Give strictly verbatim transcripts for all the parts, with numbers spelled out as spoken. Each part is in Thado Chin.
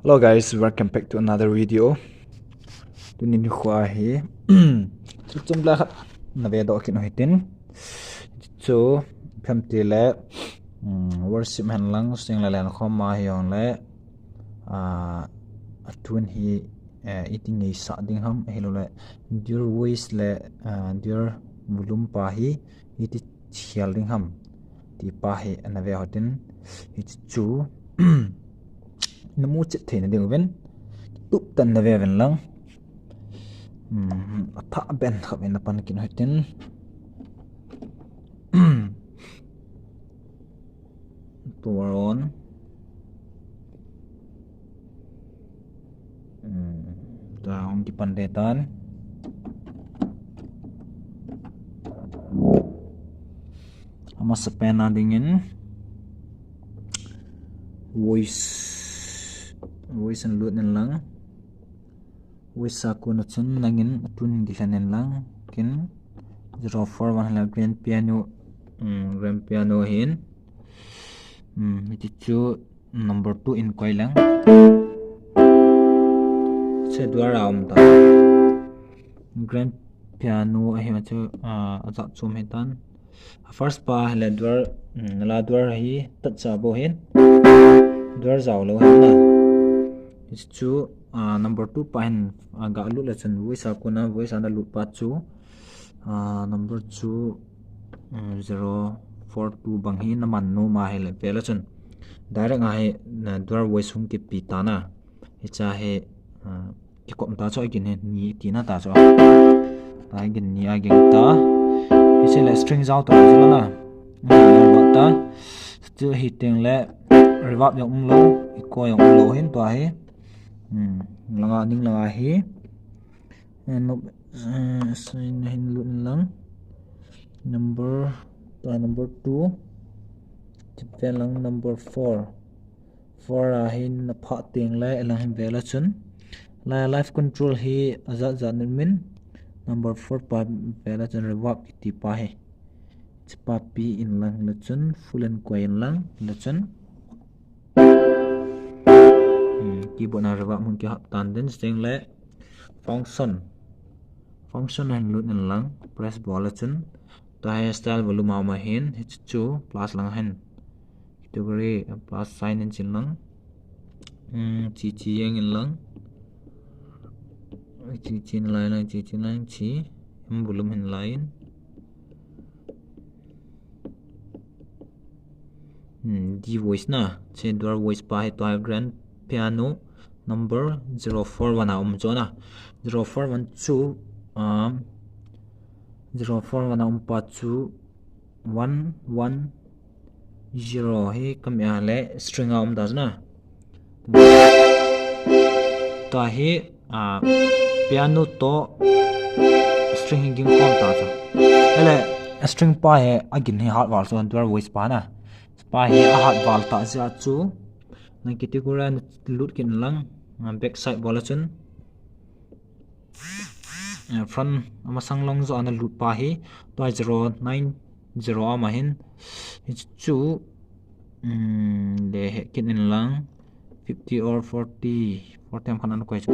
Hello guys, welcome back to another video. Tuni nikho hi chu chom le khat na ve doh kit u hitin. Chu phem ti le, um, worship hen lang, sing le len khom ma hi ong le, ah, a tune hi, eh, iti ngeisa ding ham, hi lo le, dual voice le, ah, dual volume pa hi, iti chial ding ham ti pa hi ana ve hotin, hichu na mu chet theina ding uvin, tup tan na ve ven lang. Hmm, a tha ben kha ven na pan kin hotin. Power on. Hmm, ta hong kipan de tan. Amasa pen a dingin voice, voice an lut nen lang. Voice a kona chun nangin a tune kilhen nen lang. Kin zero four one la grand piano, um, grand piano hin. Um, hiti chu number two in koi lang. Che dual a um ta. Grand piano ahi ma chu, ah, a jat chom hi tan. A first pa le dual, um, la dual hi tat cha bo hin. Dual jao lo hin na. Hichu, ah, number two pa hin, ah, ga lut le chun voice a kona, voice a na lut pa chu, ah, number chu, um, zero four two bang hi na man nom a hi le ve le chun. Direct a hi na dual voice hung kipi ta na. Hicha hi, ah, kikop ta chu a gin hi ni ti na ta chu. Ta gin ni a gin ta. Hiche le string jao ta chu na. Hmm, ta. Chu hi teng le reverb jong um lo, echo jong um lo hin tua hi. Hmm, langa ning langa hi. Eh, no, eh, sign hin lut lang. Number, ta number two. Tip lang number four. Four a hin na pha teng le, elang hin ve le chun. La live control hi a jat jat nin min. Number four pa ve le chun reverb kiti pa hi. Chi pa pi in lang le chun, full and quiet in lang le chun. Hmm, keyboard na reverb mun ki hap tan den sting le function. Function hin lut in lang, press bol le chun. Ta hi style volume a ma hin, hi chu plus lang hin. Category, plus sign in chin lang. Hmm, chi chi yang in lang. Chi chi in lai lang, chi chi in lang, chi. Em volume hin lai in. Hmm, D voice na. Che dual voice pa hi tua grand piano number zero four one a um chu na. Zero four one chu, um, zero four one a um pa chu one one zero hi kami a le string a um ta chu na. Tua hi, ah, piano to string hi ging khom ta chu. Ele string pa hi a gin hi hat val chu dual voice pa na. Pa hi a hat val ta jeh chu. Nang category na lut kin lang, ah, back side bol a chun. Eh, front a masang lang jo ana lut pa hi, tua zero nine zero a ma hin, hi chu, um, le he kin in lang, fifty or forty, forty am khan ana koi chu.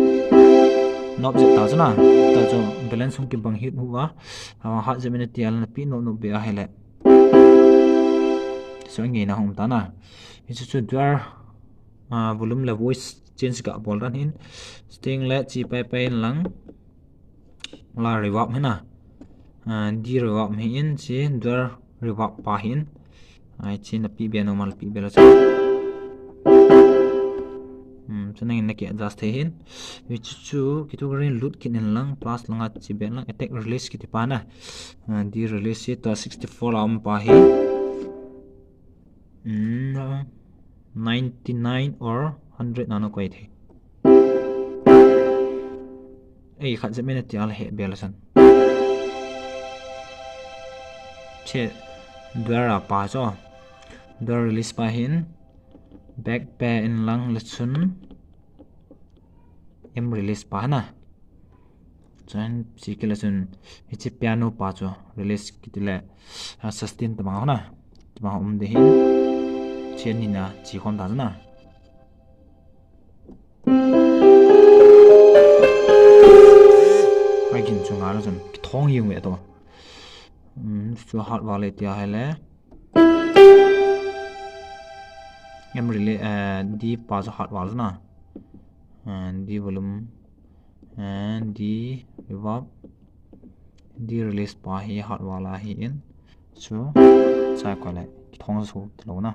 Nop jep ta chu na, ta chu balance hung kibang hit hu a, ah, hat jep in a ti a la na pi nop nop be a hi le. So nge na hung ta na. Hi chu chu dual, ah, volume le voice change ga bol dan hin. Sting le chi pai pai in lang. La reverb hin na. Ah, D reverb hi in chi dual reverb pa hin. Ai chi na pi be normal pi be la chu. Hmm, chu nang in na ki adjust thei hin. Hi chu chu category lut kin in lang plus langa chi be lang attack release kiti pa na. Ah, D release hi ta sixty four a um pa hi. Hmm, ninety nine or hundred na na koi thei. Ei, khat jep in a ti a la he be la san. Che dual a pa chu. Dual release pa hin back pe in lang le chun. M release pa na. Chun chi kila chun hi chi piano pa chu release kiti le, ah, sustain ta bang na. Ta bang um de hin. Chen ni na chi khom ta na. Thong hiung ve to. Um, chu hat val le tia hele. Em release, eh, D pa chu hat val na. And D volume. And D reverb. D release pa hi hat val ahi in. Chu, chai ko le, thong su lo na.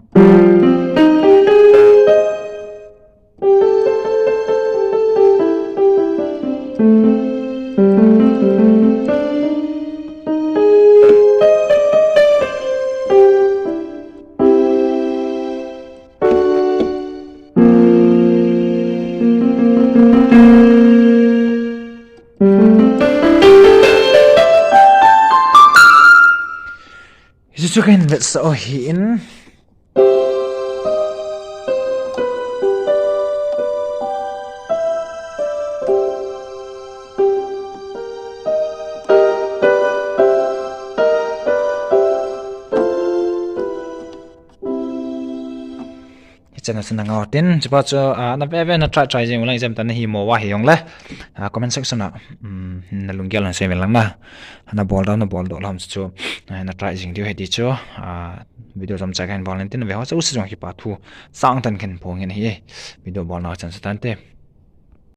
Hichu chu kahin vetsah u ahin. Hichan a chu na ngau tin, chupa chu, ah, na ve ve na try try jing u lang, ijemtia na himo uva hijongle, ah, comment section a, um, na lunggel na sei uvin lang na. Na bol dau, na bol doh lam chu, ah, na try jing diu ahi ti chu, ah, video chomcha kahin bol in tin, ve ho chu u se jong kipa thu chang tan kahin phong in ahi. Video bol nau chan chu tante.